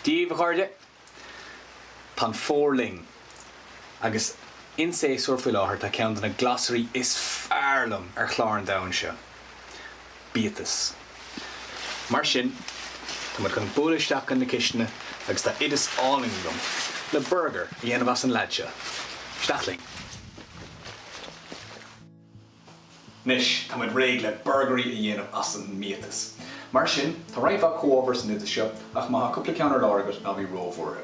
Dia daoibh, a chairde! Tá an fómhar linn, agus in séasúr faoi láthair tá ceann de na glasraí is fearr liom ar chlár an domhain seo, biatas. Mar sin, tá muid chun bualadh isteach chun na cistine agus tá oideas álainn agam le burgar a dhéanamh as an leaid seo. Isteach linn! Anois, tá muid réidh le burgairí a dhéanamh as an mbiatas. Mar sin, tá roinnt mhaith comhábhar san oideas seo, ach má tá cúpla ceann ar lár agat, ná bí róbhuartha.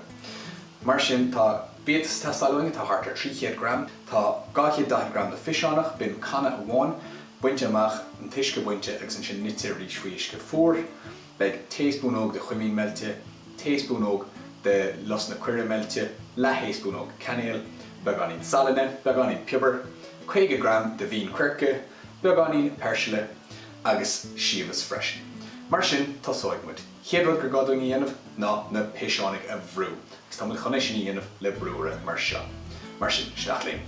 Mar sin, tá biatas ag teastáil uainn atá thart ar 300 gram, tá 240 gram de phiseánach, b'in canna amháin, bainte amach, an t-uisce bainte agus ansin nite arís faoi uisce fuar. Beidh taespúnóg de chuimín meilte, taespúnóg de lus na coire meilte, leath-thaespúnóg cainéil, beagáinín salainne, beagáinín piobair, 50 gram de mhín-choirce, beagáinín peirsile agus siabhas freisin. Mar sin, tosóidh muid. Chéad rud gur gá dúinn a dhéanamh ná na piseánaigh a bhrú agus tá muid chun é sin a dhéanamh le brúire mar seo. Mar sin, isteach linn.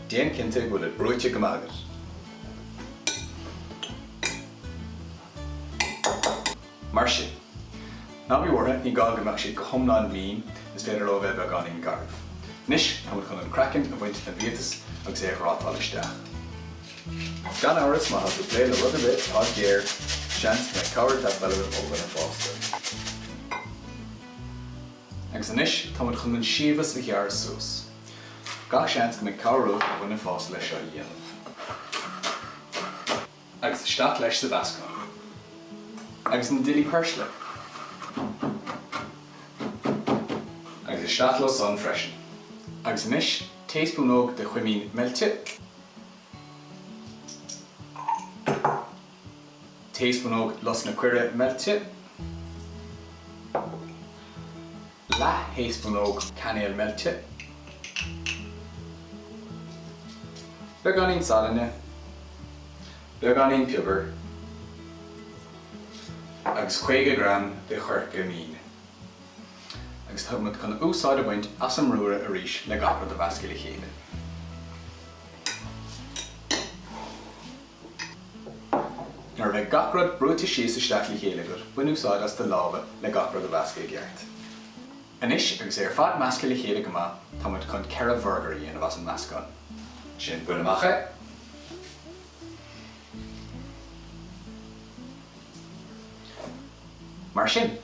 Déan cinnte go bhfuil siad brúite go maith agat. Mar sin. Ná bí buartha, ní gá go mbeadh siad go hiomlán mín, is féidir leo a bheith beagáinín garbh. Anois, tá muid chun an craiceann a bhaint den bhiatas agus é a ghrátáil isteach. Gan amhras, má tá tú ag plé le rud ar bith atá géar, seans go mbeidh cabhair ag teastáil uait ó dhuine fásta. Agus anois, tá muid chun an siabhas a ghearradh suas. Gach seans go mbeidh cabhair uait ó dhuine fásta leis seo a dhéanamh. Agus isteach leis sa mheascán. Agus na duillí peirsile. Agus isteach leo san freisin. Agus anois, taespúnóg de chuimín meilte. Taespúnóg lus na coire meilte. Leath-thaespúnóg cainéil meilte. Beagáinín salainne. Beagáinín piobair. Agus 50 gram de choirce mín. Agus tá muid chun úsáid a bhaint as an mbrúire arís le gach rud a mheascadh le chéile. Nuair a bheidh gach rud brúite síos isteach le chéile agat, bain úsáid as do lámha le gach rud a mheascadh i gceart. Anois, agus é ar fad measctha le chéile go maith, tá muid chun 4 bhurgar a dhéanamh as an meascán. Sin, bain amach é. Mar sin.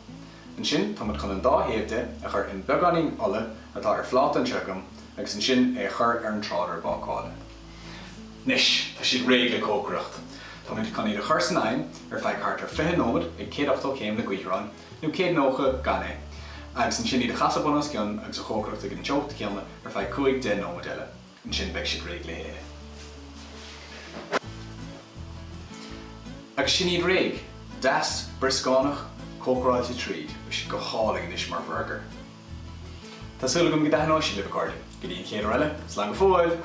Ansin, tá muid chun an dá thaobh de a chur in beagáinín ola atá ar phláta anseo agam agus ansin é a chur ar an tráidire bácála. Anois, tá siad réidh le cócaireacht. Tá muid chun iad a chur san oigheann ar feadh thart ar 20 nóiméad ag 180 céim le gaothaireán, nó 190 gan é, agus ansin iad a chasadh bun os cionn agus a chócaireacht ag an teocht chéanna ar feadh 5, 10 nóiméad eile. Ansin beidh siad réidh le hithe. Agus sin iad réidh! Deas, brioscánach, cócaráilte tríd, beidh siad go hálainn anois mar bhurgar. Tá súil agam go dtaitneoidh siad libh, a chairde. Go dtí an chéad uair eile, slán go fóill!